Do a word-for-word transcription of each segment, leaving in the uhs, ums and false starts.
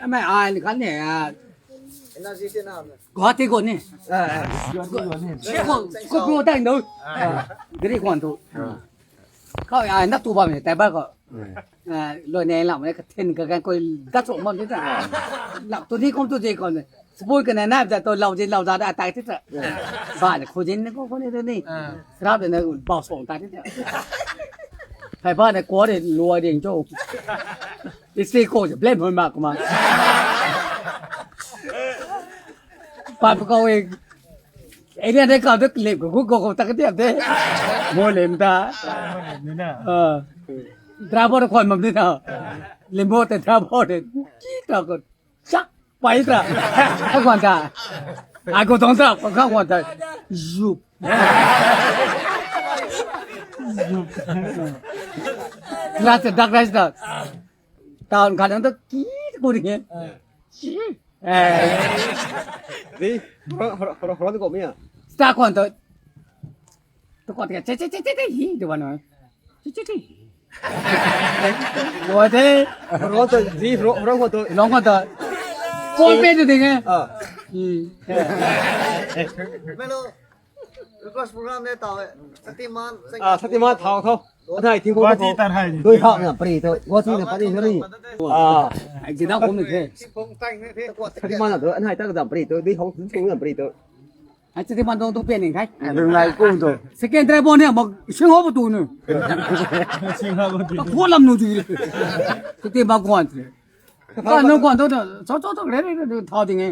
Amei ai ni khat ni, ah, Guwahati khou ni. Scorpio tei ndo. Gari khwan tu. Khou ai nap tu bam ni tei ba khou. Loi ne lam ne kathin kagan koi dat sw bam ni ta. Lam tu ni kum tu je khou ni. Spui kana nap da tu lau je lau da da tai ti ta. Ba ni khou jin ni khou khou ni tu ni. Rap de na bau song tai ti ta. Thai ba ni kua de luai ding cho. Isi khou je blame hoi mak ma. Pat khou e. Area de kau de lip khou khou khou tak ti te. Mo lem ta. Driver khwan mam ni na. Limbo te driver de. Ki ta khou. Chak pai ta. Kha khwan ta. Ai khou tong ta kha khwan ta. Zup. Zup. Lat te dak rai ta. Town khat nang ta ki khou ri nge. Di, hora hora hora hora ni khou mi a. Sta khwan ta. Tu khwan ta che che che che che hi de wan. Che che che. Wo de. Hora ta di hora hora khou tu. Long khou ta. Pom pe de ding e. Ah. Melo. Request program ne tau e. Shaktiman. Ah, Shaktiman thau thau. Anhai ting khou Guwahati khou. Tan hai. Dui hak na pri tu. Guwahati na pari na ni. Ah. Ai jina kum ni the. Shaktiman na tu anhai ta ka dam pri tu. Dui hak ting khou na pri tu. Ai Shaktiman dong tu pen ni khai. Dong lai kum tu. Second driver ni mak sing ho tu nu. Sing ho tu. Ka khou lam nu tu. Shaktiman khwan. Ka nung khwan tu, tu, cho, cho, cho, re, re, re, re, thau ding e.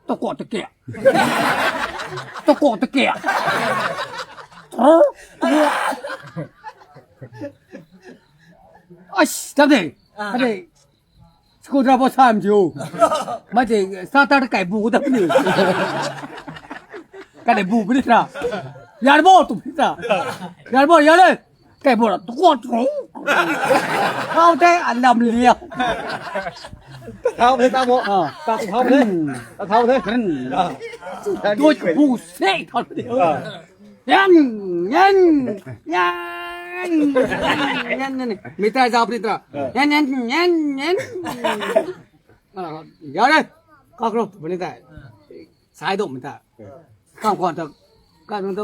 Tu khou tu kia. Tu khou tu kia. Tho, tu kia. Ai, sh, tab de. Tab de. School drop out sam jiu. Ma de, sa ta kai bu tab ni. Kai bu bu ni tra. Yar bo tu ni tra. Yar bo, yar le. Kai bo ra tu khou tu. Thau the, a lam liau. Thau the, ta mo. Ah. Ta thau the. Ta thau the. Kren. Ah. Doi bu se thau the. Ah. Yan, yan, yan, yan, yan. Mi ta zau pri tra. Ah. Yan, yan, yan, yan. Ah, ya le. Kak ro, bani ta. Sai do mi ta. Kam khwan ta. Kam nung ta.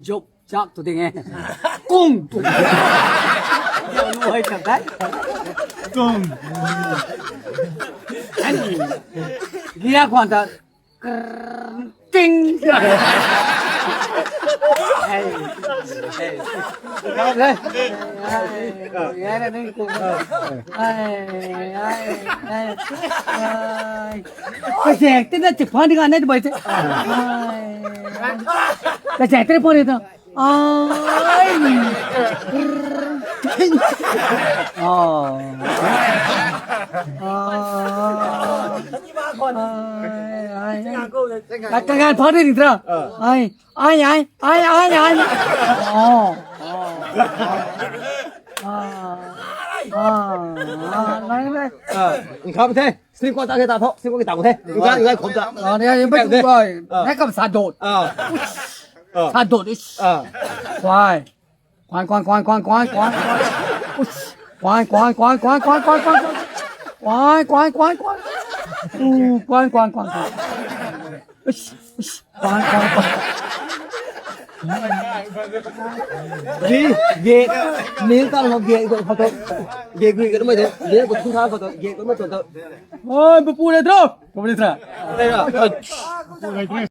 Jok jak tu ding e. Kung tu. Lu hai chak dai. Kung. An. Lia khwan ta. Ting. Hey. Hey. Hey. Hey. Hey. Hey. Hey. Hey. Ka zek te na chiphan ding a nai bai te. Ka zek te pon ta. Ai. Ah. Ah. Ai, ai. Ka, ka gan phan ding tra. Ai. Ai, ai, ai, ai, ai. Oh. Ah. Ah. Ah. Lai, lai. Ah. Kham the. Sing khou ta ke ta tho. Sing khou ke ta khou the. Ngai, ngai khom ta. Ah, ne, ne, bai tu bai. Ah. Nai kam sa dot. Ah. Ah. Sa dot. Ah. Kwai. Kwai, kwai, kwai, kwai, kwai, kwai, kwai. Ush. Kwai, kwai, kwai, kwai. Kwai, kwai, kwai, kwai. Uh, kwai, kwai, kwai, kwai. Ush, ush. Kwai, kwai, kwai. Di, gate. Mil ta lo gate ko photo. Gate gui ko mai de. Gate ko thu tha photo. Gate ko mai photo. Oi, bu pu le tro. Bu pu le tro.